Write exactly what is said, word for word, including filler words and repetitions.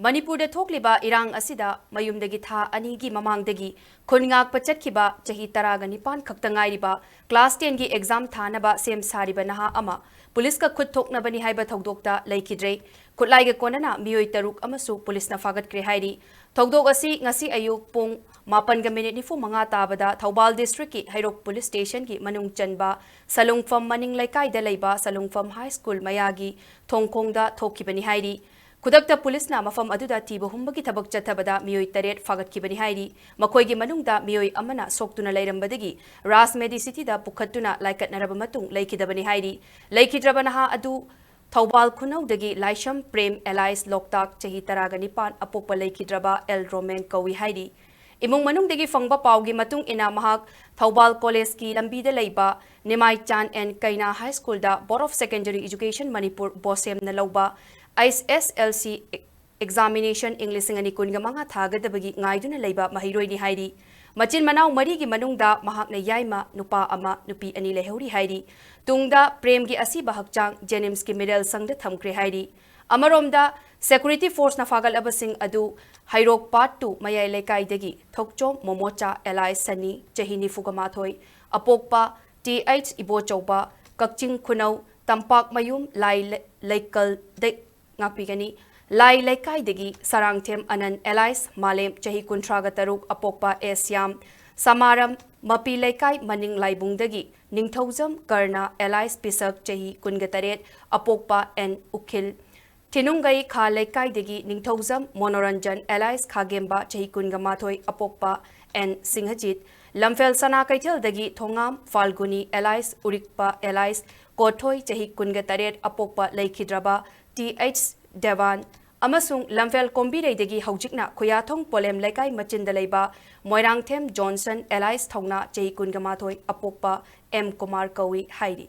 ꯃꯅꯤꯄꯨꯔꯗ ꯊꯣꯛꯂꯤꯕ ꯏꯔꯥꯡ ꯑꯁꯤꯗ ꯃꯌꯨꯝꯗꯒꯤ ꯊꯥ ꯑꯅꯤꯒꯤ ꯃꯃꯥꯡꯗꯒꯤ ꯈꯨꯟ ꯉꯥꯛꯄ ꯆꯠꯈꯤꯕ ꯆꯍꯤ ꯇꯔꯥꯒ ꯅꯤꯄꯥꯟ ꯈꯛꯇ ꯉꯥꯏꯔꯤꯕ class ten ꯒꯤ exam ꯊꯥꯅꯕ ꯁꯦꯝ ꯁꯥꯔꯤꯕ ꯅꯍꯥ ꯑꯃ ꯄꯨꯂꯤꯁꯀ ꯈꯨꯠ ꯊꯣꯛꯅꯕꯅꯤ ꯍꯥꯏꯕ ꯊꯧꯗꯣꯛꯇ ꯂꯩꯈꯤꯗ꯭ꯔꯦ꯫ ꯈꯨꯠꯂꯥꯏꯒ ꯀꯣꯟꯅꯅ ꯃꯤꯑꯣꯏ ꯇꯔꯨꯛ ꯑꯃꯁꯨ ꯄꯨꯂꯤꯁꯅ ꯐꯥꯒꯠꯈ꯭ꯔꯦ ꯍꯥꯏꯔꯤ꯫ ꯊꯧꯗꯣꯛ ꯑꯁꯤ ꯉꯁꯤ ꯑꯌꯨꯛ ꯄꯨꯡ ꯃꯥꯄꯟꯒ ꯃꯤꯅꯤꯠ ꯅꯤꯐꯨ ꯃꯉꯥ ꯇꯥꯕꯗ ꯊꯧꯕꯥꯜ district ꯀꯤ ꯍꯩꯔꯣꯛ police station ꯒꯤ ꯃꯅꯨꯡ ꯆꯟꯕ ꯁꯂꯨꯡꯐꯝ ꯃꯅꯤꯡ ꯂꯩꯀꯥꯏꯗ ꯂꯩꯕ ꯁꯂꯨꯡꯐꯝ high school ꯃꯌꯥꯒꯤ ꯊꯣꯡꯈꯣꯡꯗ ꯊꯣꯛꯈꯤꯕꯅꯤ ꯍꯥꯏꯔꯤ꯫ ꯈꯨꯗꯛꯇ ꯄꯨꯂꯤꯁꯅ ꯃꯐꯝ ꯑꯗꯨꯗ ꯊꯤꯕ ꯍꯨꯝꯕꯒꯤ ꯊꯕꯛ ꯆꯠꯊꯕꯗ ꯃꯤꯑꯣꯏ ꯇꯔꯦꯠ ꯐꯥꯒꯠꯈꯤꯕꯅꯤ ꯍꯥꯏꯔꯤ꯫ ꯃꯈꯣꯏꯒꯤ ꯃꯅꯨꯡꯗ ꯃꯤꯑꯣꯏ ꯑꯃꯅ ꯁꯣꯛꯇꯨꯅ ꯂꯩꯔꯝꯕꯗꯒꯤ ꯔꯥꯖ ꯃꯦꯗꯤꯁꯤꯇꯤꯗ ꯄꯨꯈꯠꯇꯨꯅ ꯂꯥꯏꯀꯠꯅꯔꯕ ꯃꯇꯨꯡ ꯂꯩꯈꯤꯗꯕꯅꯤ ꯍꯥꯏꯔꯤ꯫ ꯂꯩꯈꯤꯗ꯭ꯔꯕ ꯅꯍꯥ ꯑꯗꯨ ꯊꯧꯕꯥꯜ ꯈꯨꯅꯧꯗꯒꯤ ꯂꯥꯏꯁꯝ ꯄ꯭ꯔꯦꯝ alias ꯂꯣꯛꯇꯥꯛ ꯆꯍꯤ ꯇꯔꯥꯒ ꯅꯤꯄꯥꯟ ꯑꯄꯣꯛꯄ ꯂꯩꯈꯤꯗ꯭ꯔꯕ ꯑꯦꯜ ꯔꯣꯃꯦꯟ ꯀꯧꯏ ꯍꯥꯏꯔꯤ꯫ ꯏꯃꯨꯡ ꯃꯅꯨꯡꯗꯒꯤ ꯐꯪꯕ ꯄꯥꯎꯒꯤ ꯃꯇꯨꯡ ꯏꯟꯅ ꯃꯍꯥꯛ ꯊꯧꯕꯥꯜ college ꯀꯤ ꯂꯝꯕꯤꯗ ꯂꯩꯕ Nimaichan N Keina high school ꯗ Board of Secondary Education ꯃꯅꯤꯄꯨꯔ, ꯕꯣꯁꯦꯝꯅ ꯂꯧꯕ H S S L C examination ꯏꯪ ꯂꯤꯁꯤꯡ ꯑꯅꯤ ꯀꯨꯟꯒ ꯃꯉꯥ ꯊꯥꯒꯗꯕꯒꯤ ꯉꯥꯏꯗꯨꯅ ꯂꯩꯕ ꯃꯍꯩꯔꯣꯏꯅꯤ ꯍꯥꯏꯔꯤ꯫ ꯃꯆꯤꯟ ꯃꯅꯥꯎ ꯃꯔꯤꯒꯤ ꯃꯅꯨꯡꯗ ꯃꯍꯥꯛꯅ ꯌꯥꯏꯃ, ꯅꯨꯄꯥ ꯑꯃ, ꯅꯨꯄꯤ ꯑꯅꯤ ꯂꯩꯍꯧꯔꯤ ꯍꯥꯏꯔꯤ꯫ ꯇꯨꯡꯗ ꯄ꯭ꯔꯦꯝꯒꯤ ꯑꯁꯤꯕ ꯍꯛꯆꯥꯡ JNIMS ꯀꯤ ꯃꯤꯔꯦꯜ ꯁꯪꯗ ꯊꯝꯈ꯭ꯔꯦ ꯍꯥꯏꯔꯤ꯫ ꯑꯃꯔꯣꯝꯗ, security force ꯅ ꯐꯥꯒꯠꯂꯕꯁꯤꯡ ꯑꯗꯨ ꯍꯩꯔꯣꯛ part two ꯃꯌꯥꯏ ꯂꯩꯀꯥꯏꯗꯒꯤ ꯊꯣꯛꯆꯣꯝ ꯃꯣꯃꯣꯆꯥ alias ꯁꯅꯤ, ꯆꯍꯤ ꯅꯤꯐꯨꯒ ꯃꯥꯊꯣꯏ, ꯑꯄꯣꯛꯄ T H ꯏꯕꯣꯆꯧꯕ, ꯀꯛꯆꯤꯡ ꯈꯨꯅꯧ ꯇꯝꯄꯥꯛꯃꯌꯨꯝ ꯂꯥꯏ ꯂꯩ-, ꯂꯩꯀꯜꯗ ꯉꯥꯛꯄꯤꯒꯅꯤ꯫ ꯂꯥꯏ ꯂꯩꯀꯥꯏꯗꯒꯤ ꯁꯔꯥꯡꯊꯦꯝ ꯑꯅꯟ alias ꯃꯥꯂꯦꯝ, ꯆꯍꯤ ꯀꯨꯟꯊ꯭ꯔꯥꯒ ꯇꯔꯨꯛ, ꯑꯄꯣꯛꯄ ꯑꯦ ꯁ꯭ꯌꯥꯝ, ꯁꯃꯥꯔꯝ ꯃꯄꯤ ꯂꯩꯀꯥꯏ ꯃꯅꯤꯡ ꯂꯥꯏꯕꯨꯡꯗꯒꯤ ꯅꯤꯡꯊꯧꯖꯝ ꯀꯔꯅ alias ꯄꯤꯁꯛ, ꯆꯍꯤ ꯀꯨꯟꯒ ꯇꯔꯦꯠ, ꯑꯄꯣꯛꯄ ꯑꯦꯟ ꯎꯈꯤꯜ, ꯊꯤꯅꯨꯡꯒꯩ ꯈꯥ ꯂꯩꯀꯥꯏꯗꯒꯤ ꯅꯤꯡꯊꯧꯖꯝ ꯃꯣꯅꯣꯔꯟꯖꯟ alias ꯈꯥꯒꯦꯝꯕ, ꯆꯍꯤ ꯀꯨꯟꯒ ꯃꯥꯊꯣꯏ, ꯑꯄꯣꯛꯄ ꯑꯦꯟ ꯁꯤꯡꯍꯖꯤꯠ, ꯂꯝꯐꯦꯜ ꯁꯅꯥ ꯀꯩꯊꯦꯜꯗꯒꯤ ꯊꯣꯉꯥꯝ ꯐꯥꯜꯒꯨꯅꯤ alias ꯎꯔꯤꯛꯄ alias ꯀꯣꯊꯣꯏ, ꯆꯍꯤ ꯀꯨꯟꯒ ꯇꯔꯦꯠ, ꯑꯄꯣꯛꯄ ꯂꯩꯈꯤꯗ꯭ꯔꯕ T H ꯗꯦꯋꯥꯟ, ꯑꯃꯁꯨꯡ ꯂꯝꯐꯦꯜ ꯀꯣꯝꯕꯤꯔꯩꯗꯒꯤ ꯍꯧꯖꯤꯛꯅ ꯈꯨꯌꯥꯊꯣꯡ ꯄꯣꯂꯦꯝ ꯂꯩꯀꯥꯏ ꯃꯆꯤꯟꯗ ꯂꯩꯕ ꯃꯣꯏꯔꯥꯡꯊꯦꯝ ꯖꯣꯟꯁꯟ alias ꯊꯧꯅꯥ, ꯆꯍꯤ ꯀꯨꯟꯒ ꯃꯥꯊꯣꯏ, ꯑꯄꯣꯛꯄ ꯑꯦꯝ ꯀꯨꯃꯥꯔ ꯀꯧꯏ ꯍꯥꯏꯔꯤ꯫